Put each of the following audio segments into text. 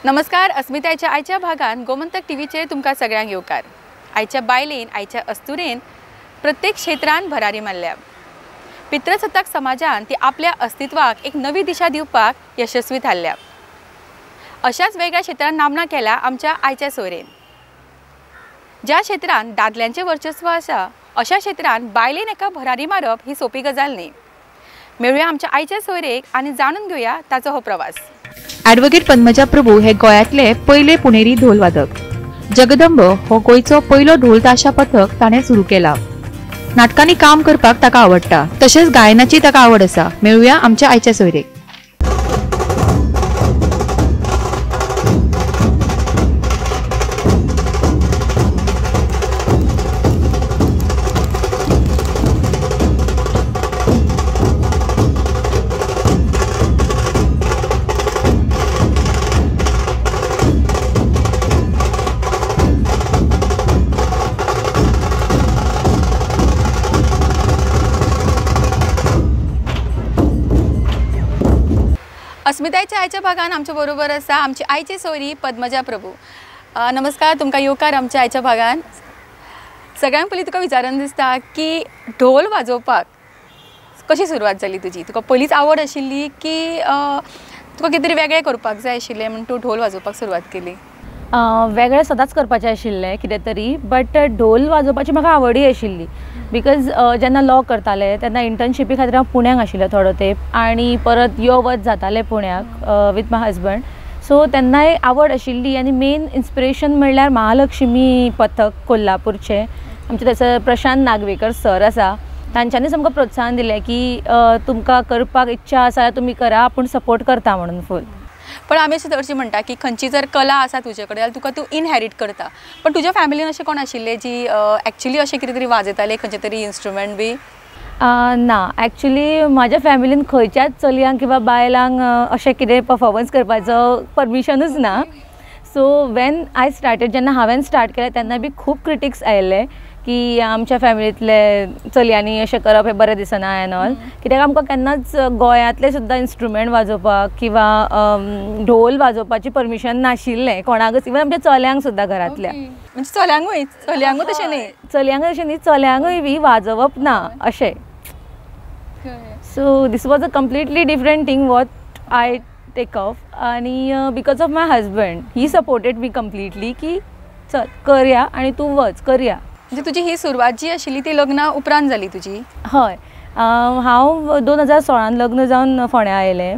नमस्कार, अस्मितायच्या आयच्या भागान गोमंतक टीव्हीचेर तुमकां सगळ्यांक येवकार। आयच्या बायलेन, आयच्या अस्तुरेन प्रत्येक क्षेत्रान भरारी मारल्या। पितृसत्ताक समाजान ती आपल्या अस्तित्वाक एक नवी दिशा दिवपाक यशस्वी थारल्या। अशाच वेगळ्या क्षेत्रान नामना केल्या आमच्या आयच्या सोयरेन। ज्या क्षेत्रान दादल्यांचें वर्चस्व आसा अशा क्षेत्रान बायलेन एका भरारी मारप ही सोपी गजाल न्ही। मेळुया आमच्या आयच्या सोयरेक आनी जाणून घेवया ताचो हो प्रवास। ॲडव्होकेट पद्मजा प्रभू हे गोंयांतले पयले पुणेरी ढोलवादक। जगदंब हो गोंयचो पयलो ढोल ताशा पथक ताणें सुरू केला। नाटकांनी काम करपाक ताका आवडटा, तशेंच गायनाची ताका आवड आसा। मेळुया आमच्या आयच्या सोयरेक। अस्मितायच्या आयच्या भागान आमच्या बरोबर आसा आमची आयची सोयरी पद्मजा प्रभू। नमस्कार, तुमकां येवकार आमच्या आयच्या भागान। सगळ्यांत पयलीं तुका विचारून दिसता की ढोल वाजोवपाक कशी सुरवात जाली तुजी? तुका पयलींच आवड आशिल्ली की तुका कितें तरी वेगळें करपाक जाय आशिल्लें म्हूण तूं ढोल वाजोवपाक सुरवात केली? वेगळें सदांच करपाचें आशिल्लें कितें तरी, बट ढोल वाजोवपाची म्हाका आवडय आशिल्ली। Because जेन्ना लॉ करतालें तेन्ना इंटर्नशिपी खातीर हांव पुण्याक आशिल्लें थोडो तेंप आनी परत यो वच जातालें पुण्याक विथ my husband. सो तेन्नाय आवड आशिल्ली आनी मेन इन्स्पिरेशन म्हणल्यार महालक्ष्मी पथक कोल्हापूरचें, आमचे थंयसर प्रशांत नागवेकर सर आसा, तांच्यांनीच आमकां प्रोत्साहन दिलें की तुमकां करपाक इच्छा आसा तुमी करा, आपूण सपोर्ट करता म्हणून फूल। पण आमी अशें चडशी म्हणटा की खंयची जर कला आसा तुजे कडेन जाल्यार तुका तूं इनहेरीट करता, पण तुज्या फॅमिलीन अशें कोण आशिल्लें जी एक्चुअली अशें कितें तरी वाजयताले, खंयचे तरी इन्स्ट्रुमेंट बी? ना, एक्चुअली म्हाज्या फॅमिलीन खंयच्याच चलयांक किंवा बायलांक अशें कितें परफॉर्मन्स करपाचो परमिशनूच ना। सो when I started, जेन्ना हांवें स्टार्ट केलें तेन्ना बी खूब क्रिटिक्स आयिल्ले की आमच्या फॅमिलींतले चलयांनी अशें करप हें बरें दिसना एन्ड ऑल, कित्याक आमकां केन्नाच गोंयांतले सुद्दां इन्स्ट्रुमेंट वाजोवपाक किंवा ढोल वाजोवपाची परमिशन नाशिल्लें कोणाकच, इवन आमच्या चल्यांक सुद्दां घरांतल्या। म्हणजे चल्यांकूय, चलयांकूय तशें न्ही? चलयांक तशें न्ही, चल्यांकूय बी वाजोवप ना अशें। So this was a completely different thing what I take off. आनी because of my husband, he supported me completely की चल करया आनी तूं वच करया। म्हणजे तुजी ही सुरवात जी आशिल्ली ती लग्ना उपरांत जाली तुजी? हय, हांव 2016 लग्न जावन फोंड्या आयलें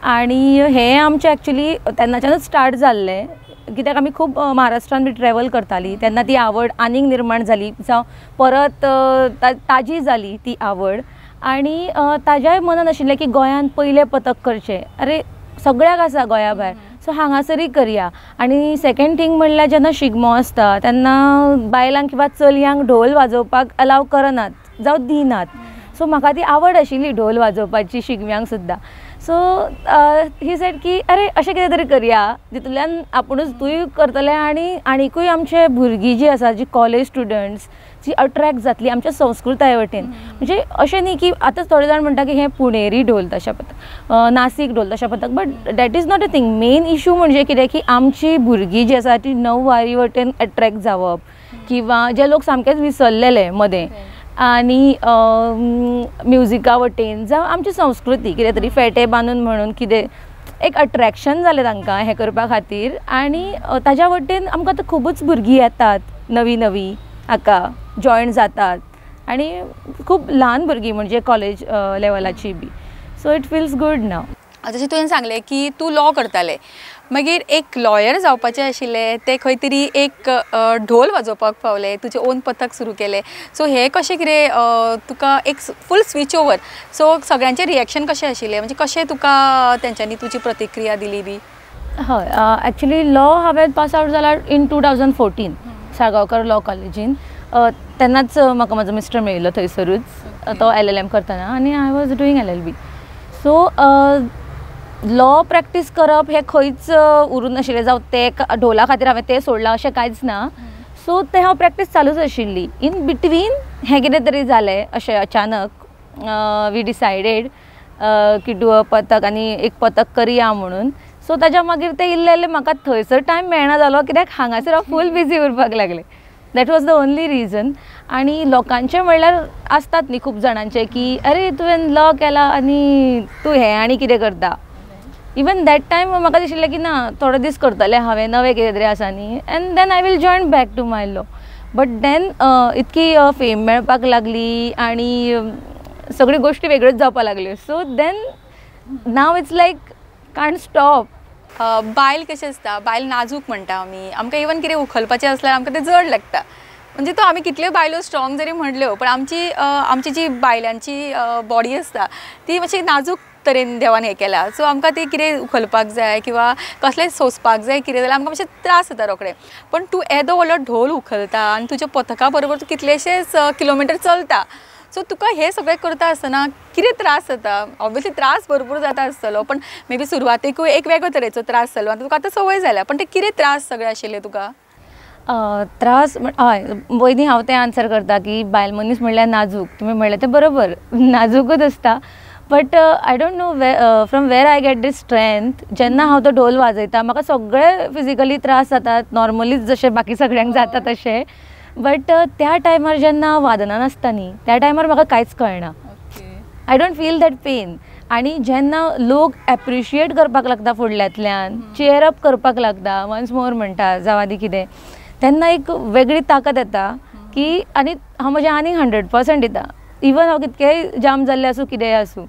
आनी हें आमचें एक्चुअली तेन्नाच्यानूच स्टार्ट जाल्लें, कित्याक आमी खूब महाराष्ट्रान बी ट्रॅवल करतालीं तेन्ना ती आवड आनीक निर्माण जाली, जावं परत ताजी जाली ती आवड। आनी ताज्याय मनान आशिल्लें की गोंयांत पयलें पथक करचें, अरे सगळ्याक आसा गोंया भायर, सो हांगासरूय करया। आनी सेकेंड थींग म्हणल्यार जेन्ना शिगमो आसता तेन्ना बायलांक किंवा चलयांक ढोल वाजोवपाक अलाव करनात जावं दिनात। सो म्हाका ती आवड आशिल्ली ढोल वाजोवपाची शिगम्यांक सुद्दां। सो he said की अरे अशें कितें तरी करया जितूंतल्यान आपुणूच तूंय करतलें आनी आनिकूय आमचे भुरगीं जीं आसा, जी कॉलेज स्टुडंट्स जी अट्रॅक्ट जातली आमच्या संस्कृताये वटेन। म्हणजे अशें न्ही की आतां थोडे जाण म्हणटा की हें पुणेरी ढोल ताशा पथक, नासीक ढोल ताशा पथक, but that is not a thing. Main issue म्हणजे कितें की आमची भुरगीं जी आसा ती णववारी वटेन अट्रॅक्ट जावप किंवा जे लोक सामकेच विसरलेले मदें आनी म्युजिका वटेन जावं आमची संस्कृती कितें तरी फेटे बांदून म्हणून कितें एक अट्रॅक्शन जालें तांकां हें करपा खातीर। आनी ताज्या वटेन आमकां आतां खुबूच भुरगीं येतात नवी नवी हाका जॉयन जातात आनी खूब ल्हान भुरगीं म्हणजे कॉलेज लेवलाची बी। So it feels good now. जशें तुवें सांगलें की तूं लॉ करतालें, मागीर एक लॉयर जावपाचें आशिल्लें तें खंय तरी एक ढोल वाजोवपाक पावलें, तुजें ओन पथक सुरू केलें, सो हें कशें कितें तुका एक फूल स्विच ओवर, सो सगळ्यांचें रिएक्शन कशें आशिल्लें, म्हणजे कशें तुका तेंच्यांनी तुजी प्रतिक्रिया दिली बी? हय, एक्चुअली लॉ हांवें पास आवट जाला इन 2014 साळगांवकर लॉ कॉलेजीन। तेन्नाच म्हाका म्हजो मिस्टर मेळिल्लो थंयसरूच, तो LLM करतना आनी I was doing LLB। So law practice करप हें खंयच उरूंक नाशिल्लें, जावं तें ढोला खातीर हांवें तें सोडलां अशें कांयच ना। सो तें हांव प्रॅक्टीस चालूच आशिल्ली। इन बिटवीन हें कितें तरी जालें अशें अचानक we decided की do a पथक आनी एक पथक करया म्हणून. सो सो ताज्या मागीर ते इल्ले इल्ले म्हाका थंयसर टायम मेळना जालो कित्याक हांगासर हांव फूल बिजी उरपाक लागलें. That was the only reason. आनी लोकांचें म्हणल्यार आसतात न्ही खूब जाणांचे की अरे तुवें लॉ केला आनी तूं हें आनी कितें करता. इवन that time म्हाका दिशिल्लें की ना थोडे दीस करतलें हांवें नवें कितें तरी आसा न्ही and then I will join back to my law. But then इतकी फेम मेळपाक लागली आनी सगळी गोश्टी वेगळ्योच जावपाक लागल्यो. So then now it's like can't stop. बायल कशें आसता, बायल नाजूक म्हणटा आमी, आमकां इवन कितें उखलपाचें आसल्यार आमकां तें जड लागता. म्हणजे तो आमी कितल्यो बायलो स्ट्रॉंग जरी म्हणल्यो पण आमची आमची जी बायलांची बॉडी आसता ती मातशी नाजूक तरेन देवान हें केला. सो आमकां ती कितें उखलपाक जाय किंवा कसलें सोंसपाक जाय कितें जाल्यार आमकां मातशें त्रास जाता रोखडे. पण तूं येदो व्हडलो ढोल उखलता आनी तुज्या पथका बरोबर तूं कितलेशेच किलोमिटर चलता. सो तुका हें सगळें करता आसतना कितें त्रास जाता? ऑब्वियसली त्रास भरपूर जाता आसतलो, पण मे बी सुरवातेकूय एक वेगळो तरेचो त्रास जालो आनी तुका आतां संवय जाल्या, पण ते कितें त्रास सगळे आशिल्ले तुका? त्रास हय पयलीं हांव तें आन्सर करता की बायल मनीस म्हणल्यार नाजूक, तुमी म्हणलें तें बरोबर, नाजूकच आसता. But I don't know from where I get this strength. जेन्ना हांव तो ढोल वाजयता म्हाका सगळे फिजिकली त्रास जातात नॉर्मलीच जशे बाकी सगळ्यांक जाता तशें. बट त्या टायमार जेन्ना वादनान आसता न्ही त्या टायमार म्हाका कांयच कळना. I don't feel that pain. आनी जेन्ना लोक एप्रिशिएट करपाक लागता फुडल्यांतल्यान, चियर अप करपाक लागता, वन्स मोर म्हणटा जावं आदी कितें, तेन्ना एक वेगळी ताकद येता की आनी हांव म्हजें आनीक 100% दिता. इवन हांव कितकेंय जाम जाल्लें आसूं कितेंय आसूं,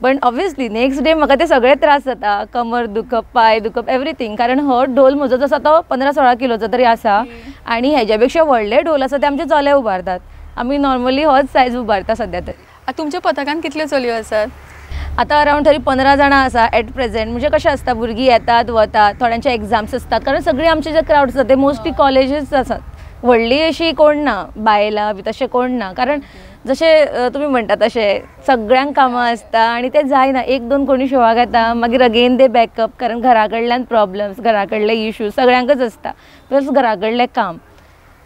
पण ऑब्वियसली नेक्स्ट डे म्हाका ते सगळे त्रास जाता, कमर दुखप, पांय दुखप, एवरीथींग. कारण हो ढोल म्हजो जसो तो 15-16 किलोचो तरी आसा आनी हेज्या पेक्षा व्हडले ढोल आसा ते आमचे चले उबारतात, आमी नॉर्मली होच सायज उबारता सद्या तरी. तुमच्या पथकान कितल्यो चलयो आसात? आतां अरावंड तरी 15 जाणां आसा एट प्रेजेंट. म्हणजे कशें आसता भुरगीं येतात वतात, थोड्यांचे एग्जाम्स आसतात, कारण सगळीं आमचे जे क्रावड आसा ते मोस्टली कॉलेजीस आसात, व्हडली अशी कोण ना, बायलां बी तशें कोण ना. कारण जशें तुमी म्हणटा तशें सगळ्यांक कामां आसता आनी तें जायना, एक दोन कोणी शोवाक येता मागीर अगेन ते बॅकअप, कारण घरा कडल्यान प्रॉब्लम्स, घरा कडले इश्यूज सगळ्यांकच आसता, प्लस घरा कडलें काम.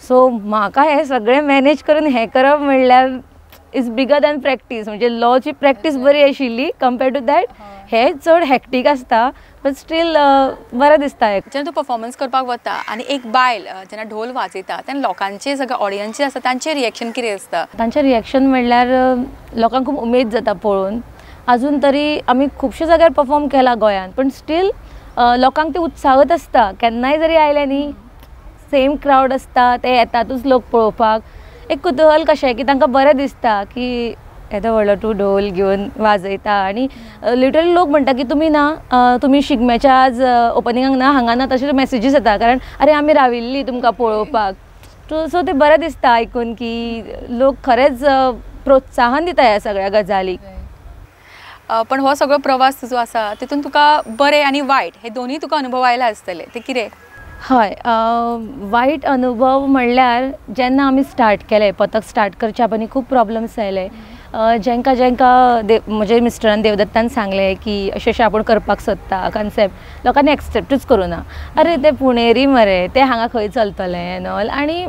सो म्हाका हें सगळें मॅनेज करून हें करप म्हणल्यार is bigger than practice. म्हणजे लॉची प्रॅक्टीस बरी आशिल्ली कम्पेर्ड टू that, हें चड हॅक्टीक आसता, बट स्टील बरें दिसता. जेन्ना तूं परफॉर्मन्स करपाक वता आनी एक बायल जेन्ना ढोल वाजयता तेन्ना लोकांचे सगळे ऑडियन्स आसता तांचें रिएक्शन कितें आसता? तांचें रिएक्शन म्हणल्यार लोकांक खूब उमेद जाता पळोवन. आजून तरी आमी खुबशे जाग्यार परफॉर्म केला गोंयांत, पण स्टील लोकांक ते उत्साहत आसता. केन्नाय जरी आयले न्ही सेम क्रावड आसता, ते येतातूच लोक पळोवपाक. एक कुतूहल कशें की तांकां बरें दिसता की येदो व्हडलो तूं ढोल घेवन वाजयता. आनी लिटरली लोक म्हणटा की तुमी ना, तुमी शिगम्याच्या आज ओपनिंगाक ना, हांगा ना, तशे मॅसेजीस येता, कारण अरे आमी राविल्ली तुमकां पळोवपाक. सो तें बरें दिसता आयकून की लोक खरेंच प्रोत्साहन दिता ह्या सगळ्या गजालीक. पण हो सगळो प्रवास तुजो आसा तितून तुका बरें आनी वायट हे दोनूय तुका अनुभव आयला आसतले, ते कितें? हय, वायट अनुभव म्हणल्यार जेन्ना आमी स्टार्ट केलें पथक, स्टार्ट करच्या पयलीं खूब प्रॉब्लम्स आयले. जेंका जेंका म्हजे मिस्टरान देवदत्तान सांगलें की अशें अशें आपूण करपाक सोदता कॉन्सेप्ट, लोकांनी एक्सेप्टूच करूं ना. अरे ते पुणेरी मरे, ते हांगा खंय चलतलें एन ऑल, आनी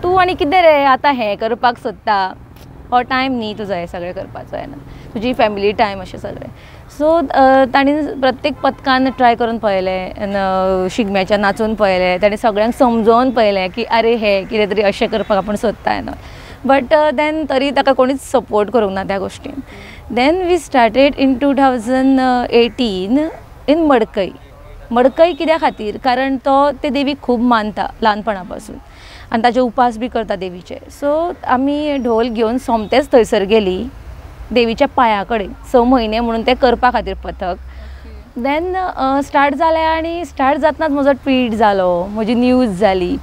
तूं आनी कितें रे आतां हें करपाक सोदता, हो टायम न्ही तुजो हें सगळें करपाचो, येना तुजी फॅमिली टायम अशें सगळें. सो तांणी प्रत्येक पथकान ट्राय करून पळयलें, शिगम्याच्या नाचून पळयलें, ताणें सगळ्यांक समजोवन पळयलें की अरे हें कितें तरी अशें करपाक आपूण सोदता येना. बट then तरी ताका कोणीच सपोर्ट करूंक ना त्या गोश्टीन. Then we started in 2018 in Madkai. Madkai कित्या खातीर? कारण तो ते देवीक खूब मानता ल्हानपणा पासून आनी ताजे उपास बी करता देवीचे. सो आमी ढोल घेवन सोमतेच थंयसर गेली देवीच्या पांया कडेन, 6 म्हयने म्हणून तें करपा खातीर पथक. Then start जालें आनी स्टार्ट जातनाच म्हजो ट्वीट जालो, म्हजी न्यूज जाली.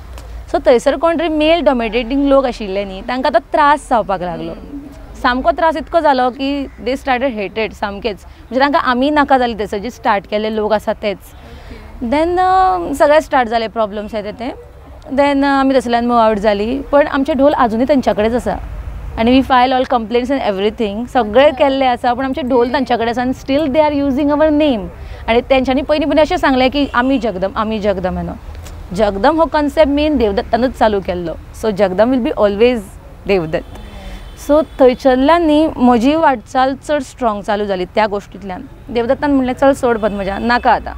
सो थंयसर कोण तरी मेल डॉमिनेटींग लोक आशिल्ले न्ही, तांकां तो त्रास जावपाक लागलो, सामको त्रास इतको जालो की they started hated सामकेच. म्हणजे तांकां आमी नाका जाली थंयसर जे स्टार्ट केल्ले लोक आसा तेच. Then सगळे स्टार्ट जाले प्रॉब्लम्स येते ते. Then आमी थंयसरल्यान मूव आवट जाली, पण आमचे ढोल आजुनूय तेंच्या कडेच आसा आनी we file all complaints and everything सगळें केल्लें आसा, पूण आमचे ढोल तांच्या कडेन आसा आनी still they are using our name. आनी तेंच्यांनी पयलीं पयलीं अशें सांगलें की आमी जगदम, आमी जगदम न्हू. जगदम हो कॉन्सेप्ट मेन देवदत्तानूच चालू केल्लो, so Jagdam will be always Devdatt. So थंयसरल्यान न्ही म्हजी वाटचाल चड स्ट्रॉंग चालू जाली त्या गोश्टींतल्यान. देवदत्तान म्हणलें चल सोड पद्मजा, नाका आतां,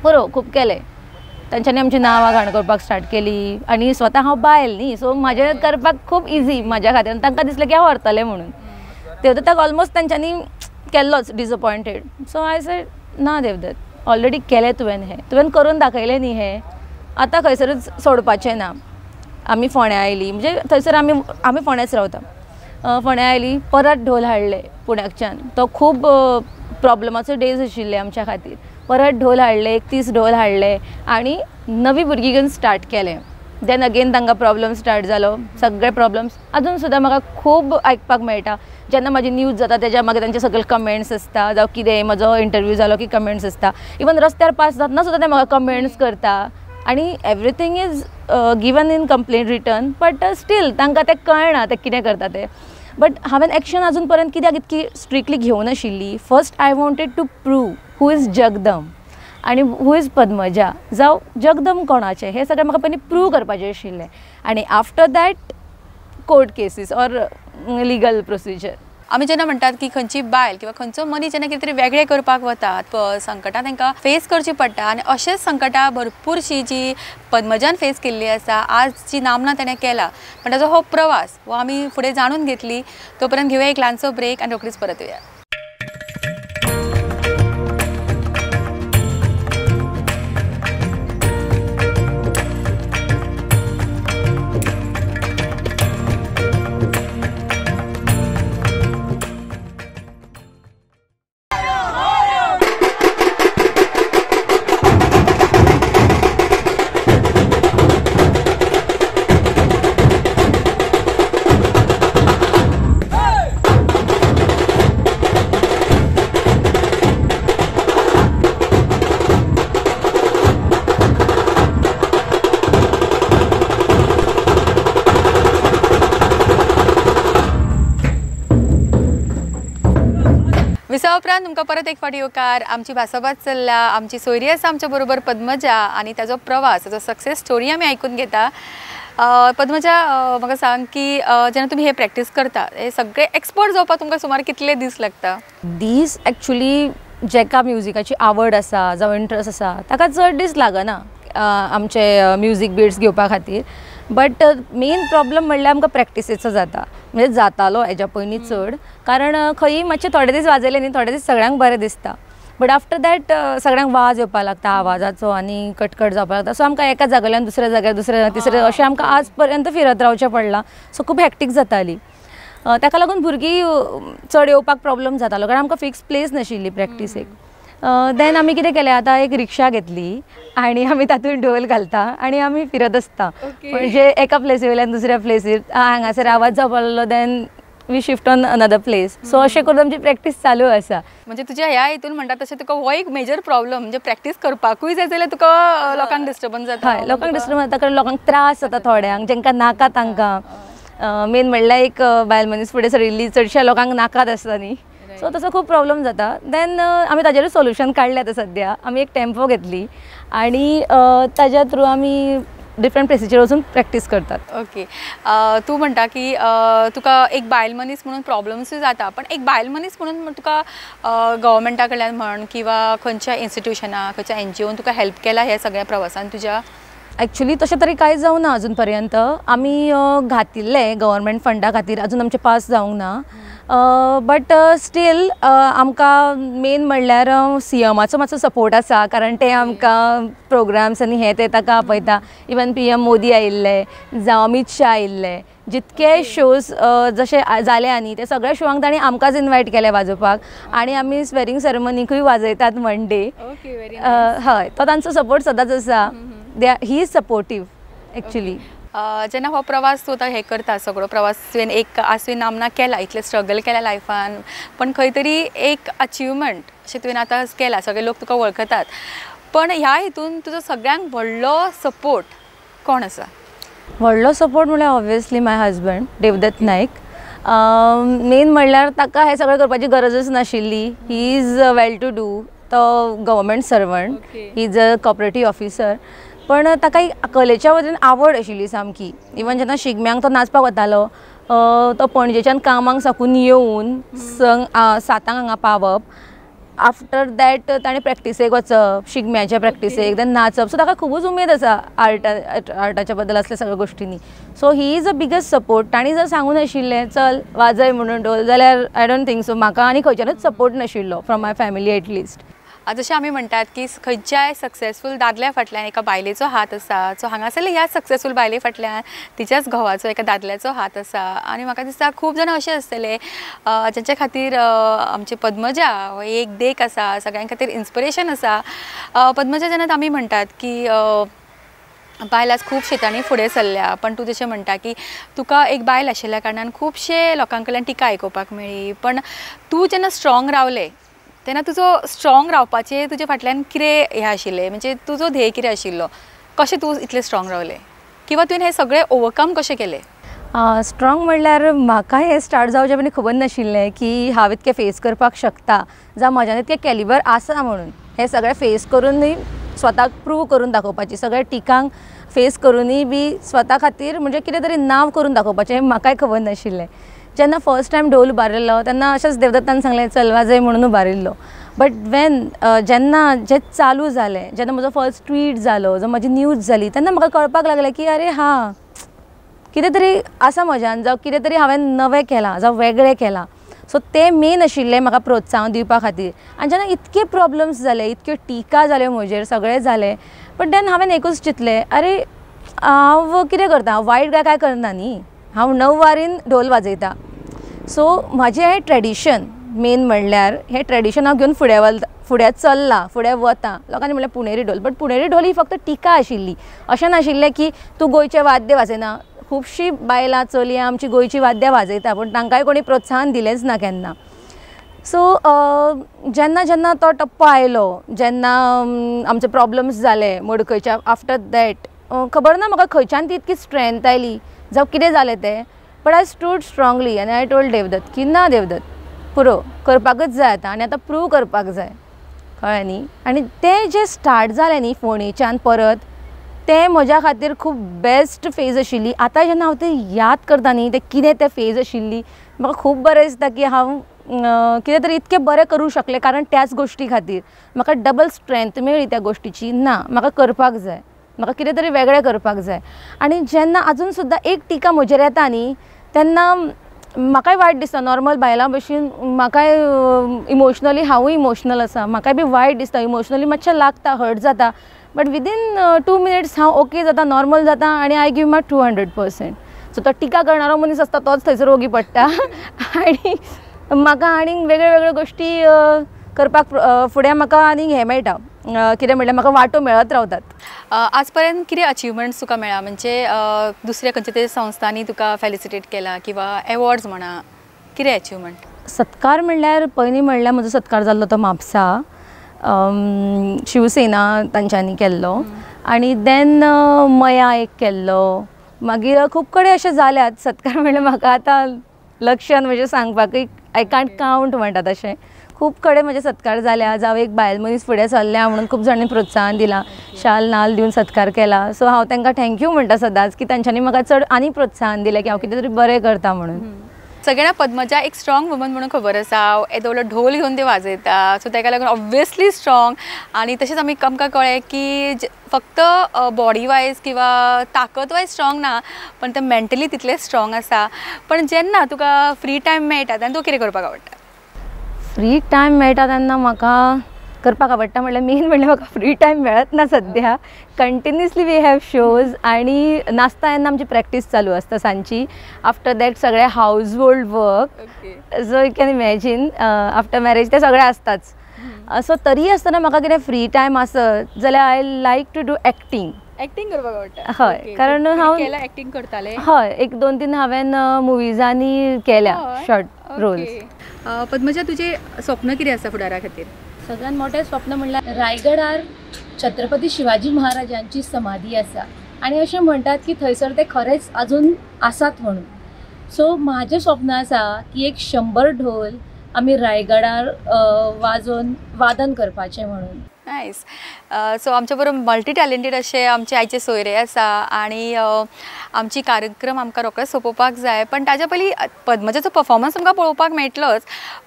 पुरो, खूब केलें. तांच्यांनी आमची नांवां घाण करपाक स्टार्ट केली आनी स्वता हांव बायल न्ही, सो म्हाजें करपाक खूब इजी म्हाज्या खातीर. आनी तांकां दिसलें की हांव व्हरतलें म्हणून. देवदत्ताक ऑलमोस्ट तांच्यांनी केल्लोच डिसअपॉयंटेड. सो I said ना देवदत्त, ऑलरेडी केलें तुवें, हें तुवें करून दाखयलें न्ही, हें आतां खंयसरूच सोडपाचें ना. आमी फोंड्या आयलीं, म्हणजे थंयसर आमी आमी फोंड्याच रावता. फोंड्या आयलीं, परत ढोल हाडले पुण्याकच्यान. तो खूब प्रॉब्लमाचो डेज आशिल्ले आमच्या खातीर. परत ढोल हाडले, 31 ढोल हाडले आनी नवी भुरगीं घेवन स्टार्ट केलें. Then again तांकां प्रॉब्लम स्टार्ट जालो, सगळे प्रॉब्लम्स अजून सुद्दां म्हाका खूब आयकपाक मेळटा. जेन्ना म्हाजी न्यूज जाता तेज्या मागीर तांचे सगळे कमेंट्स आसता, जावं कितें म्हजो इंटरव्यू जालो की कमेंट्स आसता. इवन रस्त्यार पास जातना सुद्दां ते म्हाका कमेंट्स करता. आनी everything is given in complaint return, but still तांकां तें कळना ते कितें करता तें. बट हांवें एक्शन अजून पर्यंत कित्याक इतकी strictly घेवनाशिल्ली. First I wanted to prove who is Jagdam आनी हू is Padmaja, जावं जगदम कोणाचें, हें सगळें म्हाका पयलीं प्रूव करपाचें आशिल्लें. आनी after that court cases or legal procedure. आमी जेन्ना म्हणटात की खंयची बायल किंवा खंयचो मनीस जेन्ना कितें तरी वेगळें करपाक वतात, संकटां तांकां फेस करची पडटा. आनी अशेंच संकटां भरपूरशीं जी पद्मजान फेस केल्ली आसा, आज जी नामना ताणें केला, पण ताजो हो प्रवास हो आमी फुडें जाणून घेतली. तो पर्यंत घेवया एक ल्हानसो ब्रेक आनी रोखडीच परत येवया. विसा उपरांत तुमकां परत एक फावटी येवकार. आमची भासाभास चल्ल्या, आमची सोयरी आसा आमच्या बरोबर पद्मजा आनी ताजो प्रवास, ताजो सक्सेस स्टोरी आमी आयकून घेता. पद्मजा, म्हाका सांग की जेन्ना तुमी हे प्रॅक्टीस करता, हे सगळे एक्सपर्ट जावपाक तुमकां सुमार कितले दीस लागता? दीस एक्चुली जेका म्युजिकाची आवड आसा जावं इंट्रस्ट आसा ताका चड दीस लागना आमचे म्युजीक बिट्स घेवपा खातीर. बट मेन प्रॉब्लम म्हणल्यार आमकां प्रॅक्टिसेचो जाता, म्हणजे जातालो हेज्या पयलीं चड, कारण खंयी मातशे थोडे दीस वाजयले न्ही, थोडे दीस सगळ्यांक बरें दिसता, बट आफ्टर that सगळ्यांक वाज येवपाक लागता आवाजाचो आनी कटकट जावपाक लागता. सो आमकां एका जाग्यान दुसऱ्या जाग्यार, दुसऱ्या तिसऱ्या, अशें आमकां आज पर्यंत फिरत रावचें पडलां. सो खूब हॅक्टीक जाताली, ताका लागून भुरगीं चड येवपाक प्रॉब्लम जातालो, कारण आमकां फिक्स प्लेस नाशिल्ली प्रॅक्टिसेक. देन आमी कितें केलें, आतां एक रिक्षा घेतली आनी आमी तातूंत ढोल घालता आनी आमी फिरत आसता, म्हणजे एका प्लेसी वयल्यान दुसऱ्या प्लेसीर, हांगासर आवाज जावपाक लागलो, then we shift on another place. So अशें करून आमची प्रॅक्टीस चालू आसा. म्हणजे तुज्या ह्या हितून म्हणटा तशें तुका हो एक मेजर प्रॉब्लम, म्हणजे प्रॅक्टीस करपाकूय जाय जाल्यार तुका लोकांक डिस्टर्बन्स जाता. हय, लोकांक डिस्टर्बन्स जाता, कारण लोकांक त्रास जाता थोड्यांक, जांकां नाका तांकां. मेन म्हणल्यार एक बायल मनीस फुडें सरिल्ली चडश्या लोकांक नाकात आसता न्ही, सो तसो खूब प्रॉब्लम जाता. देन आमी ताजेरूच सोल्युशन काडलें. आतां सद्या आमी एक टेम्पो घेतली आनी ताज्या थ्रू आमी डिफरंट प्लेसीचेर वचून प्रॅक्टीस करतात. ओके, तूं म्हणटा की तुका एक बायल मनीस म्हणून प्रॉब्लम्सूय जाता, पण एक बायल मनीस म्हणून तुका गव्हर्मेंटा कडल्यान म्हण किंवा खंयच्या इन्स्टिट्युशना, खंयच्या एनजीओन तुका हेल्प केला ह्या सगळ्या प्रवासान तुज्या? एक्चुली तशें तरी कांय जावं ना अजून पर्यंत. आमी घातिल्ले गव्हर्मेंट फंडा खातीर, अजून आमचें पास जावंक ना, बट स्टील आमकां मेन म्हणल्यार सीएमाचो मातसो सपोर्ट आसा, कारण ते आमकां प्रोग्राम्स आनी हे ते ताका आपयता. इवन PM Modi आयिल्ले, जावं अमीत शाह आयिल्ले, जितके शोज जशे जाले आनी ते सगळ्या शोवांक तांणी आमकांच इनवायट केले वाजोवपाक, आनी आमी स्वेरिंग सेरेमनीकूय वाजयतात वन डे. हय, तो तांचो सपोर्ट सदांच आसा. He is supportive actually. जेन्ना हो प्रवास तूं आतां हें करता, सगळो प्रवास तुवें एक आज तुवें नामना केला, इतलें स्ट्रगल केला लायफान, पण खंय तरी एक अचिवमेंट अशें तुवें आतां केला, सगळे लोक तुका वळखतात, पण ह्या हितून तुजो सगळ्यांक व्हडलो सपोर्ट कोण आसा? व्हडलो सपोर्ट म्हणल्यार obviously my husband Devdatt Naik. Main म्हणल्यार ताका हें सगळें करपाची गरजच नाशिल्ली. He is well to do, तो government servant, he is a cooperative officer, पण ताका कलेच्या वटेन आवड आशिल्ली सामकी. इवन जेन्ना शिगम्यांक तो नाचपाक वतालो, तो पणजेच्यान कामाक साकून येवन 7 हांगा पावप, आफ्टर that ताणें प्रॅक्टिसेक वचप, शिगम्याच्या प्रॅक्टिसेक, देन नाचप. सो ताका खुबूच उमेद आसा आर्टाच्या बद्दल असल्या सगळ्या गोश्टींनी. So he is a biggest support. तांणी जर सांगूं नाशिल्लें चल वाजय म्हणून ढोल जाल्यार I don't think so म्हाका आनी खंयच्यानूच सपोर्ट नाशिल्लो from my family at least. जशें आमी म्हणटात की खंयच्याय सक्सेसफूल दादल्या फाटल्यान एका बायलेचो हात आसा, सो हांगासरले ह्या सक्सेसफूल बायले फाटल्यान तिच्याच घोवाचो एका दादल्याचो हात आसा. आनी म्हाका दिसता खूब जाणां अशें आसतले जांच्या खातीर आमचे पद्मजा हो एक देख आसा, सगळ्यां खातीर इन्स्पिरेशन आसा. पद्मजा जेन्ना आमी म्हणटात की बायल आज खूब शेतांनी फुडें सरल्या, पण तूं जशें म्हणटा की तुका एक बायल आशिल्ल्या कारणान खुबशे लोकां कडल्यान टिका आयकुपाक मेळ्ळी, पण तूं जेन्ना स्ट्रॉंग रावलें तेन्ना तुजो स्ट्रॉंग रावपाचें तुजे फाटल्यान कितें हें आशिल्लें, म्हणजे तुजो ध्येय कितें आशिल्लो, कशें तूं इतलें स्ट्रॉंग रावलें किंवा तुवें हें सगळें ओवरकम कशें केलें? स्ट्रॉंग म्हणल्यार म्हाका हें स्टार्ट जावचें पयलीं खबर नाशिल्लें की हांव इतकें फेस करपाक शकता, जावं म्हज्यान इतकें कॅलिबर आसा म्हणून. हें सगळें फेस करूनय स्वताक प्रूव करून दाखोवपाची, सगळ्या टिकांक फेस करूनय बी स्वता खातीर म्हणजे कितें तरी नांव करून दाखोवपाचें हें म्हाकाय खबर नाशिल्लें. जेन्ना फर्स्ट टायम ढोल उबारिल्लो तेन्ना अशेंच देवदत्तान सांगलें चल वाजय म्हणून उबारिल्लो. बट when जेन्ना जें चालू जालें, जेन्ना म्हजो फर्स्ट ट्वीट जालो, जो म्हजी न्यूज जाली, तेन्ना म्हाका कळपाक लागलें की अरे हां कितें तरी आसा म्हज्यान, जावं कितें तरी हांवें नवें केलां, जावं वेगळें केलां. सो तें मेन आशिल्लें म्हाका प्रोत्साहन दिवपा खातीर. आनी जेन्ना इतके प्रॉब्लम्स जाले, इतक्यो टिका जाल्यो म्हजेर, सगळें जालें, बट then हांवें एकूच चिंतलें अरे हांव कितें करता, हांव वायट काय कांय करना न्ही, हांव 9 वारीन ढोल वाजयता. सो म्हाजें हें ट्रेडिशन मेन म्हणल्यार हें ट्रेडिशन हांव घेवन फुडें चल्लां, फुडें वता. लोकांनी म्हणलें पुणेरी ढोल, बट पुणेरी ढोल ही फक्त टिका आशिल्ली, अशें नाशिल्लें की तूं गोंयचें वाद्य वाजयना. खुबशीं बायलां चलयां आमची गोंयचीं वाद्यां वाजयता, पूण तांकांय कोणी प्रोत्साहन दिलेंच ना केन्ना. सो जेन्ना जेन्ना तो टप्पो आयलो, जेन्ना आमचे प्रॉब्लम्स जाले मडकयच्या, आफ्टर that खबर ना म्हाका खंयच्यान ती इतकी स्ट्रेंथ आयली जावं कितें जालें तें, बट I stood strongly आनी I told Devdatt की ना देवदत्त पुरो, करपाकच जाय आतां आनी आतां प्रूव करपाक जाय, कळ्ळें न्ही. आनी तें जें स्टार्ट जालें न्ही फोंडेच्यान परत, तें म्हज्या खातीर खूब बेस्ट फेज आशिल्ली. आतां जेन्ना हांव तें याद करता न्ही, तें कितें तें फेज आशिल्ली, म्हाका खूब बरें दिसता की हांव कितें तरी इतकें बरें करूं शकलें, कारण त्याच गोश्टी खातीर म्हाका डबल स्ट्रेंथ मेळ्ळी त्या गोश्टीची. ना म्हाका करपाक जाय, म्हाका कितें तरी वेगळें करपाक जाय. आनी जेन्ना आजून सुद्दां एक टिका म्हजेर येता न्ही, तेन्ना म्हाकाय वायट दिसता. नॉर्मल बायलां भशेन म्हाकाय इमोशनली, हांवूय इमोशनल आसा, म्हाकाय बी वायट दिसता, इमोशनली मातशें लागता, हर्ट जाता, बट विदीन 2 मिनिट्स हांव ओके जाता, नॉर्मल जाता आनी I give my 200%. सो तो टिका करणारो मनीस आसता तोच थंयसर ओगी पडटा आनी म्हाका आनीक वेगळ्यो वेगळ्यो गोश्टी करपाक फुडें म्हाका आनीक हें मेळटा, कितें म्हणल्यार म्हाका वांटो मेळत रावतात. आज पर्यंत कितें अचिवमेंट्स तुका मेळ्ळा, म्हणजे दुसऱ्या खंयच्या तरी संस्थांनी तुका फेलिसिटेट केला किंवा एवॉर्ड्स म्हणा, कितें अचिवमेंट? सत्कार म्हणल्यार पयलीं म्हणल्यार म्हजो सत्कार जाल्लो तो म्हापसा शिवसेना तांच्यांनी केल्लो, आनी देन मया एक केल्लो, मागीर खूब कडेन अशें जाल्यात सत्कार. म्हणल्यार म्हाका आतां लक्षान म्हणजे सांगपाकय I can't count म्हणटा तशें, खूब कडेन म्हजे सत्कार जाल्या, जावं एक बायल मनीस फुडें सरल्या म्हणून खूब जाणांनी प्रोत्साहन दिलां, शाल नाल दिवन सत्कार केला. सो हांव तांकां thank you म्हणटा सदांच की तांच्यांनी म्हाका चड आनी प्रोत्साहन दिलें की हांव कितें तरी बरें करता म्हणून. सगळ्यांना पद्मजा एक स्ट्रॉंग वुमन म्हणून खबर आसा, येदो व्हडलो ढोल घेवन ते वाजयता, सो ताका लागून ऑब्वियसली स्ट्रॉंग. आनी तशेंच आमी आमकां कळ्ळें की फक्त बॉडी वायज किंवा ताकद वायज स्ट्रॉंग ना, पण ते मेंटली तितलें स्ट्रॉंग आसा. पण जेन्ना तुका फ्री टायम मेळटा तेन्ना तुका कितें करपाक आवडटा? फ्री टायम मेळटा तेन्ना म्हाका करपाक आवडटा म्हणल्यार मेन म्हणल्यार म्हाका फ्री टायम मेळत ना सद्या. कंटिन्युअसली we have shows आनी नाचता तेन्ना आमची प्रॅक्टीस चालू आसता सांजची. आफ्टर that सगळें household work, so you can imagine after marriage तें सगळें आसताच. सो तरी आसतना म्हाका कितें फ्री टायम आसत जाल्यार I like to do acting. Acting करपाक आवडटा? हय, कारण हांव एक्टींग करतालें. हय, 1-2-3 हांवें मुवीजांनी केल्या शॉर्ट रोल्स. पद्मजा, तुजें स्वप्न कितें आसा फुडारा खातीर? सगळ्यात मोठें स्वप्न म्हणल्यार रायगडार छत्रपती शिवाजी महाराजांची समाधी आसा आनी अशें म्हणटात की थंयसर ते खरेंच अजून आसात म्हणून. सो म्हाजें स्वप्न आसा की एक 100 ढोल आमी रायगडार वाजोवन वादन करपाचें म्हणून. नायस. सो आमच्या बरोबर मल्टी टॅलेंटेड अशे आमचे आयचे सोयरे आसा आनी आमची कार्यक्रम आमकां रोखडेच सोंपोवपाक जाय, पण ताज्या पयलीं पद्मजाचो परफॉर्मन्स आमकां पळोवपाक मेळटलोच,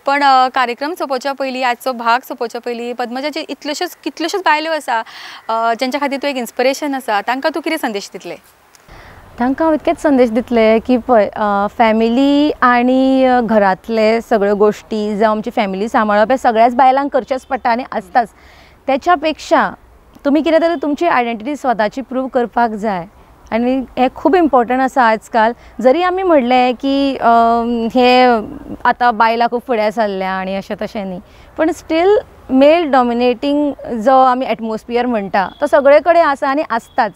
पण कार्यक्रम सोंपोवच्या पयलीं आजचो भाग सोंपोवच्या पयलीं पद्मजाचे इतल्योश्योच कितल्योश्योच बायल्यो आसा ज्यांच्या खातीर तूं एक इन्स्पिरेशन आसा, तांकां तूं कितें संदेश दितलें? तांकां हांव इतकेच संदेश दितलें की पळय फॅमिली आनी घरांतले सगळ्यो गोश्टी जावं आमची फॅमिली सांबाळप हें सगळ्याच बायलांक करचेंच पडटा आनी आसताच. त्याच्या पेक्षा तुमी कितें तरी तुमची आयडेंटिटी स्वताची प्रूव करपाक जाय आनी हें खूब इम्पॉर्टंट आसा आजकाल. जरी आमी म्हणलें की हे आतां बायलां खूब फुडें सरल्या आनी अशें तशें न्ही, पण स्टील मेल डॉमिनेटींग जो आमी एटमॉस्फियर म्हणटा तो सगळे कडेन आसा आनी आसताच.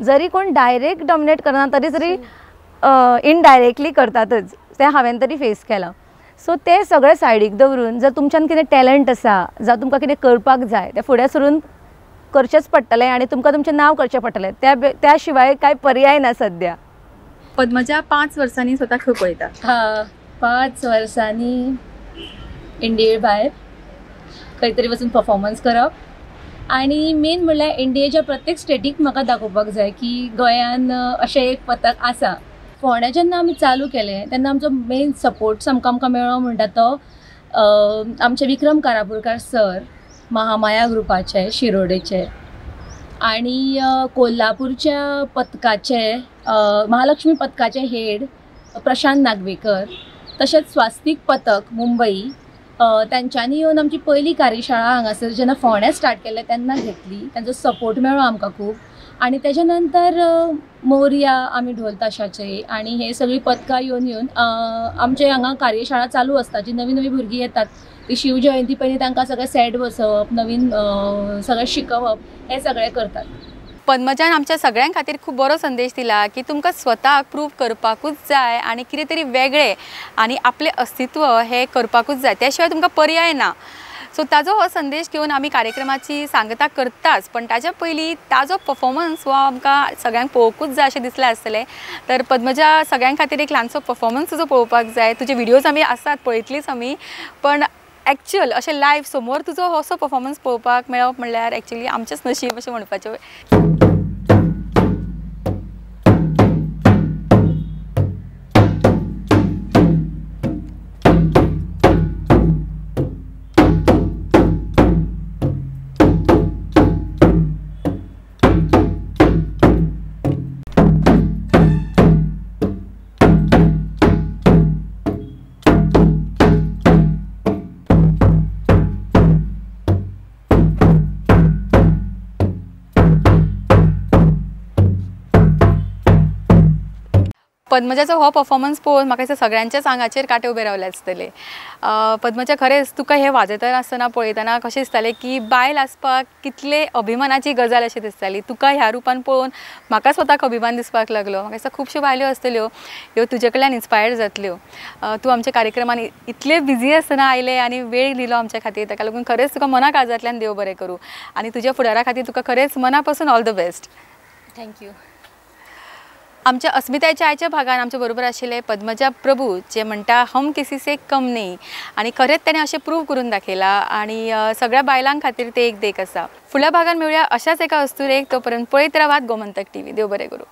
जरी कोण डायरेक्ट डॉमिनेट करना तरी तरी इनडायरेक्टली करतातच, तें हांवें तरी फेस केलां. सो ते सगळे सायडीक दवरून जर तुमच्यान कितें टॅलंट आसा जावं तुमकां कितें करपाक जाय तें फुडें सरून करचेंच पडटलें आनी तुमकां तुमचें नांव करचें पडटलें, त्या शिवाय कांय पर्याय ना सद्या. पद्मजा 5 वर्सांनी स्वताक खंय पळयता? हां, 5 वर्सांनी इंडिये भायर खंय तरी वचून परफॉर्मन्स करप आनी मेन म्हणल्यार इंडियेच्या प्रत्येक स्टेटीक म्हाका दाखोवपाक जाय की गोंयान अशें एक पथक आसा. फोंड्या जेन्ना आमी चालू केलें तेन्ना आमचो मेन सपोर्ट सामको आमकां मेळ्ळो म्हणटा तो आमचे विक्रम कारापूरकार सर, महामाया ग्रुपाचे शिरोडेचे, आनी कोल्हापूरच्या पथकाचे महालक्ष्मी पथकाचे हेड प्रशांत नागवेकर, तशेंच स्वास्तिक पथक मुंबई, तांच्यांनी येवन आमची पयली कार्यशाळा हांगासर जेन्ना फोंड्या स्टार्ट केल्लें तेन्ना घेतली. तांचो सपोर्ट मेळ्ळो आमकां खूब. आनी तेच्या नंतर मोरया आमी ढोल ताशाचे आनी हे सगळीं पथकां येवन येवन आमचे हांगा कार्यशाळा चालू आसता. जी नवी नवी भुरगीं येतात ती शिवजयंती पयलीं तांकां सगळें सेट बसोवप, नवीन सगळें शिकोवप, हें सगळें करतात. पद्मजान आमच्या सगळ्यां खातीर खूब बरो संदेश दिला की तुमकां स्वताक प्रूव करपाकूच जाय आनी कितें तरी वेगळें आनी आपलें अस्तित्व हें करपाकूच जाय, त्या शिवाय तुमकां पर्याय ना. सो ताजो हो संदेश घेवन आमी कार्यक्रमाची सांगता करताच, पण ताज्या पयलीं ताजो परफॉर्मन्स हो आमकां सगळ्यांक पळोवंकूच जाय अशें दिसलें आसतलें. तर पद्मजा सगळ्यां खातीर एक ल्हानसो परफॉर्मन्स तुजो पळोवपाक जाय. तुजे व्हिडियोज आमी आसात पळयतलीच आमी, पण एक्चुअल अशें लायव समोर तुजो असो परफॉर्मन्स पळोवपाक मेळप म्हणल्यार एक्चुअली आमचेंच नशीब अशें म्हणपाचें. पद्मजाचो हो परफॉर्मन्स पळोवन म्हाका दिसता सगळ्यांच्याच आंगाचेर कांटे उबे रावले आसतले. पद्मजा, खरेंच तुका हें वाजयतना आसतना पळयतना कशें दिसतालें की बायल आसपाक कितले अभिमानाची गजाल अशें दिसताली? तुका ह्या रुपान पळोवन म्हाका स्वताक अभिमान दिसपाक लागलो. म्हाका दिसता खुबश्यो बायल्यो आसतल्यो ह्यो तुजे कडल्यान इन्स्पायर्ड जातल्यो. तूं आमच्या कार्यक्रमान इतले बिजी आसतना आयलें आनी वेळ दिलो आमच्या खातीर, ताका लागून खरेंच तुका मना काळजांतल्यान देव बरें करूं आनी तुज्या फुडारा खातीर तुका खरेंच मना पासून all the best. Thank you. आमच्या अस्मितायेच्या आयच्या भागान आमच्या बरोबर आशिल्ले पद्मजा प्रभू, जे म्हणटा हम किसी से कम नहीं, आनी खरेंच ताणें अशें प्रूव करून दाखयलां आनी सगळ्या बायलां खातीर ते एक देख आसा. फुडल्या भागान मेळुया अशाच एका अस्तुरेक, तो पर्यंत पळयत रावात गोमंतक टीव्ही. देव बरें करूं.